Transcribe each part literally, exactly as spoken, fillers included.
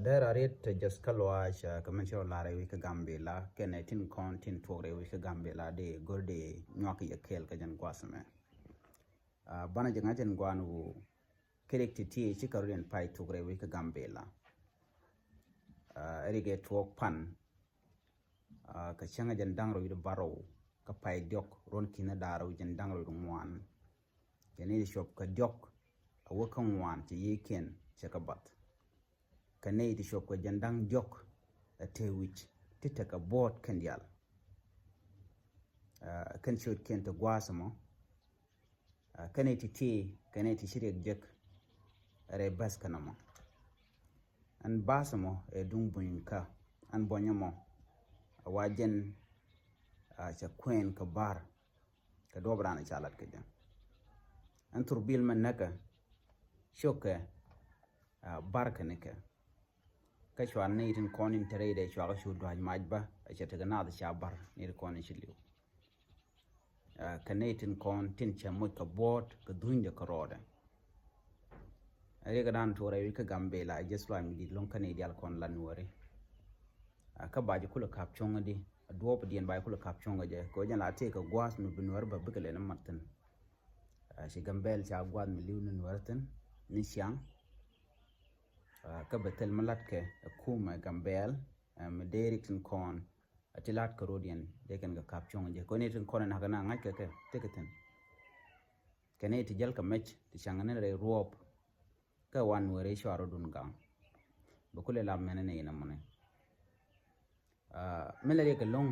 Dɛr a riet te jɛth kä luaac, ah, kɛ mɛn cɛ lar rɛy wi̱c kä Gambila kɛnɛ tin kɔn tin tuɔk rɛy wi̱c kä Gambila di go̱r di nyuak yɛ kɛɛl kä jɛn gua̱a̱th mɛ. Ah, banɛ jɛ ŋa̱c ɛn gua̱a̱n wu kɛ rik ti ti ci kɛ rut in pay tuɔk rɛy wi̱c kä Gambila. Ah, rik ɛ tuɔk pan, ah, kɛ cäŋ jɛn da̱ŋ rɛw wi̱c di bärɔw kä pay diɔk ruɔ̱n ki̱n da̱ŋ rɛw jɛn da̱ŋ rɛw wi̱c di ŋuan. Jɛn i̱ cuɔp kɛ diɔk a wä kä ŋuan cɛ yiëëkiɛn cɛ kɛ bath. Kɛ nɛy ti cuɔp kɛ jɛn da̱ŋ diɔk a te wi̱c ti tekɛ buɔɔt kɛn diaal. Ah, kɛn ciötkiɛn ti gua̱a̱th mɔ. Ah, kɛn nɛy ti ti kɛ nɛy ti ci riɛk jek rɛy bäth kɛn mɔ. Ɛn bäth mɔ ɛ duŋ buny kä ɛn buɔnyä mɔ a wa jɛn, ah, cɛ kuɛn kɛ bär kɛ duɔp raan ca lat kɛ jɛ. Ɛn thurbil mɛ näkɛ cokɛ, ah, bär kɛ nikɛ. Kä cual ni tin kɔn in te rɛydɛ cua kä cu dua̱c mac bä a cɛ tekɛ naath ca bär ni ti kɔn in ci li̱w. Ah, kɛ ni tin kɔn tin cɛ moc kɛ buɔɔt kɛ dhu̱nydɛ kɛ rɔɔdɛ. Riɛk dan tuɔrɛ wi̱c kä Gambila a jɛ sluac mi dit lo̱ŋ kä ni dial kɔn la Nuɔri. Ah, kä ba jɛ kulɛ kap cuɔ̱ŋ di a duɔɔp diɛn ba jɛ kulɛ kap cuɔ̱ŋ jɛ kɛ jɛn la tëë kɛ gua̱a̱th mi bi Nuɔri ba bikɛ lɛ ni mat thin. Ah, ci Gambɛl ca gua̱a̱th mi li̱w ni Nuɔri thin ni ciaŋ. Ah, kä bɛ thil mi latkɛ ɛ kumɛ Gambɛl, ah, mi dee rik tin kɔn a ti lat kɛ rodiɛn dee kɛn kɛ kap cuɔ̱ŋ jɛ kɛ ni tin kɔn ɛ nak kɛ na ŋa̱c kɛ kɛ tekɛ thin. Kɛ ni ti jäl kɛ mec ti caŋ ni rɛy ruɔɔp. Kä wan weri cua rɔdun gaŋ bɛ kulɛ la mɛnɛ ni inɛ mɔni. Ah, mi lɛ riɛk ɛlɔ̱ŋ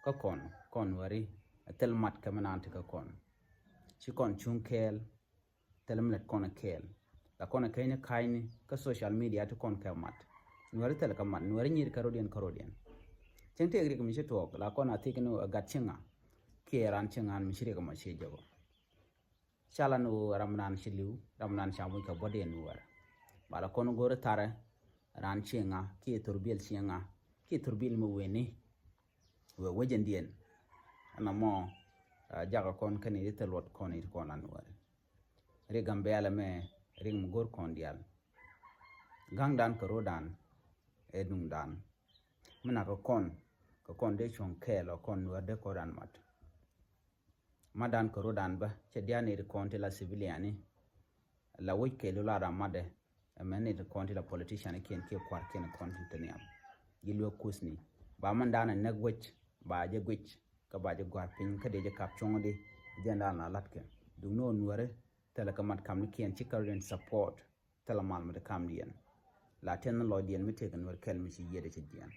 kä kɔn, kɔn weri ɛ thil mat kɛ mi naan ti kä kɔn. Ci kɔn cuŋ kɛɛl, thil mi lät kɔn ɛ kɛɛl. La kɔn ɛ kɛcni ka̱cni kä social media ti kɔn kɛ mat. Nuɛri thil kɛ mat, nuɛri nyir kä rodiɛn kä rodiɛn. Cieŋ tëëk riɛk mi ci tuɔɔk la kɔn a thik ni ɛ gat cieŋa kiɛ raan cieŋa mi ci riɛk mɔ ci jɛ bä. Ca lan ɣöö ram nan ci li̱w, ram nan ca muc kɛ buɔ̱t yɛn wär. Bala kɔn go̱ri tharɛ ran cieŋa kiɛ thurbil cieŋa kiɛ thurbil mi weni. Wee wecɛndiɛn ɛn amɔ, ah, jakä kɔn kɛn i̱ thil luɔt kɔn i̱ kɔn lan wär. Rik Gambɛl ɛmɛ rik mi go̱r kɔn diaal. Ga̱ŋdan kɛ ro̱dan ɛ duŋdan. Mi nak kɛ kɔn kɛ kɔn dee cuɔ̱ŋ kɛɛl ɔ kɔn wär dee kɔn ran mat. Madan kɛ ro̱dan bä cɛ diaal ni ri kɔn ti la civilian ni la wec kɛ lu la ram madɛ. Ɛmɛ ni ri kɔn ti la politician kiɛn kiɛ kuar kiɛn kɔn ti te niam. Gi luɛ kusni ba man dan ɛ näk wec ba jɛ guic kä ba jɛ guar piny kä dee jɛ kap cuɔ̱ŋ di. Jɛn dan la latkɛ duk ni ɔ nuɛri thilɛ kɛ mat kam ni kiɛn ci kä ro̱dan support. Thilɛ mal mi ti kam diɛn la tɛn ni lɔc diɛn mi tëëk nuɛr kɛl mi ci yiɛt ɛ ci jiɛn.